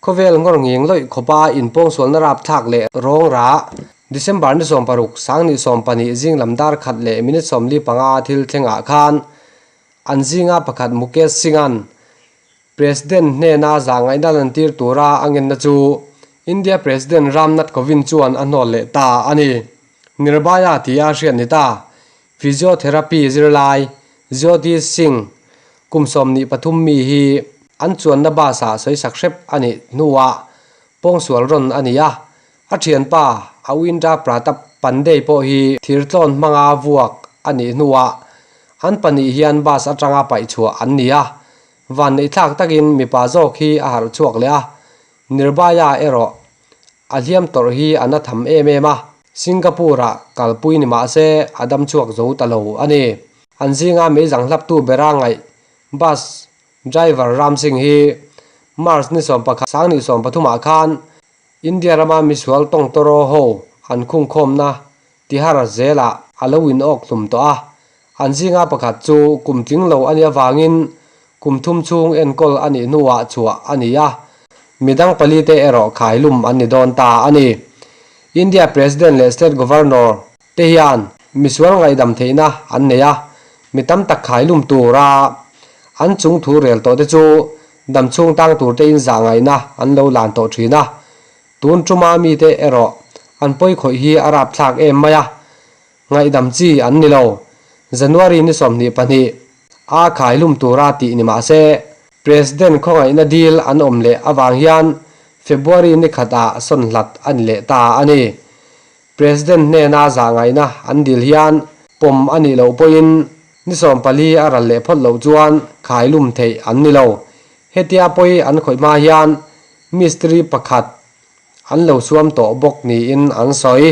Khawvel ngawr nging lawih khawpa inpawngsualna rapthlak leh rawng rah December ni 60 sang ni 12 zing lam dar khat leh minute 45 thil thlengah khan an zinga pakhat Mukesh Singh-a'n President hnena zahngaihna lantir tura a ngenna chu India President Ram Nath Kovind chuan a hnawl leh ta a ni. Nirbhaya tia hriat ni ta, Physiotherapy zirlai Jyoti Singh kum 23 mi hi an chuanna bus ah sawisak hrep a nih hnuah pawngsual rawn a ni a, a thianpa Awindra Pratap Pandey pawh hi thirtlawn hmanga vuak a nih hnuah an pahnih hian bus atanga paihchhuah an ni a, Vanneihthlak takin mipa zawk hi a harh chhuak leh a, Nirbhaya erawh a hliam tawrh hi a na tham em em a, Singapore-ah kalpui ni mah se a dam chhuak zo ta lo a ni. An zinga meizang hlaptu bera ngaih bus driver Ram Singh hi March ni 11 sang ni 13 ah khan India rama misual tawngtawraw ho an khungkhawmna Tihar zelah a lo inawk hlum tawh a, an zinga pakhat chu kum tling lo a nih avangin kum thum chhung enkawl a nih hnuah chhuah a ni a, midang palite erawh khailum an ni dawn ta a ni. India President leh State Governor te hian misual ngaihdam theihna an nei a, mi tam tak khailum tura an chung thu rel tawh te chu damchhung tang tur te inzah ngaihna an lo lan tawh thin a, Tun tuma mite erawh an pawikhawih hi a rapthlak em mai a, ngaihdam chi an ni lo. January ni 22 a khailum tura tih ni mah se, President khawngaihna deal an awm leh avang hian February ni khatah sawn hlat a ni leh ta a ni. President hnena zahngaihna an dil hian pawm a nih loh pawhin ni 14 a ral leh phawt loh chuan khailum theih an ni lo. Hetia pawi an khawih hma hian Mistiri pakhat an lo suam tawh bawk niin an sawi.